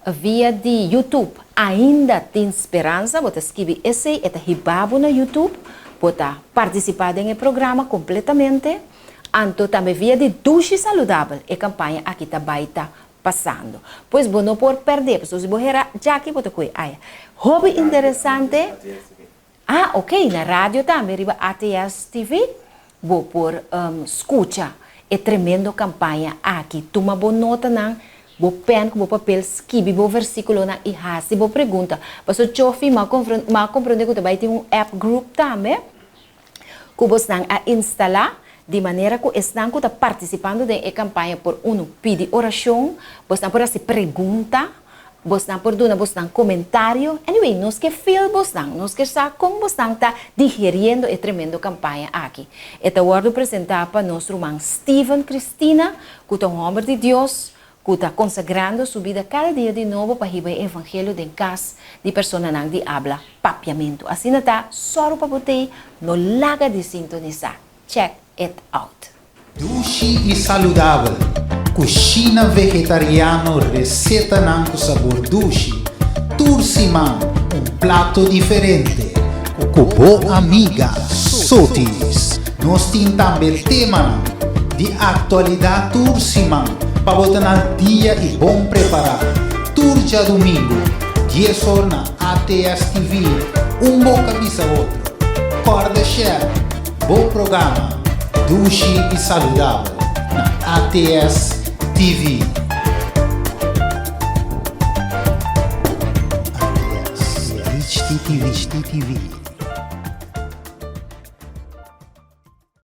via di YouTube. Ainda tin speransa, bo ta skibi esei, e ta hiba bo na YouTube, bo ta partisipá den e programa kompletamente. Anto tambe via di Dushi Saludabel e kampaña aki ta bai ta pasando. Pues bo no por pèrdè, pasobra si bo hera djaki bo ta kohe aya. Hopi interesante. Ah ok, na radio tambe riba ATS TV bo por scucha e tremendo campaña aki. Tuma bo notanan, bo pen cu bo papel, skibi bo versiculonan y haci bo pregunta. Paso Chofi m'a m'a comprende cu ta bay tin un app group tambe cu bosnan a instala di manera cu esnan cu ta participando den e campaña por uno pidi oracion, bosnan por haci pregunta. Bosnan por duna bosnan komentario. Anyway, nos ke feel bosnan. Nos ke sa kon bosnan ta digeriendo e tremendo kampaña aki. E ta wòrdu presentá pa nos ruman Steven Christina, ku ta un hòmber di Dios, ku ta konsagrando su bida kada dia di nobo pa hiba e evangelio den kas di personanan di abla papiamentu. Asina ta, sòru pa bo t'ei, no laga di sintonisá. Check it out.
Dushi i saludabel, Kushina vegetariano resetanan ku sabor dushi, tur siman un plato diferente ku bo amiga Sotis. Nos tin tambe temanan di aktualidat tur siman pa bo ta na dia i bon prepará. Tur djadumingu, dies or na ATS TV, un boka bisa otro. Kòrda share bo programa Dushi i Saludabel na ATS TV. ATS, HTTV.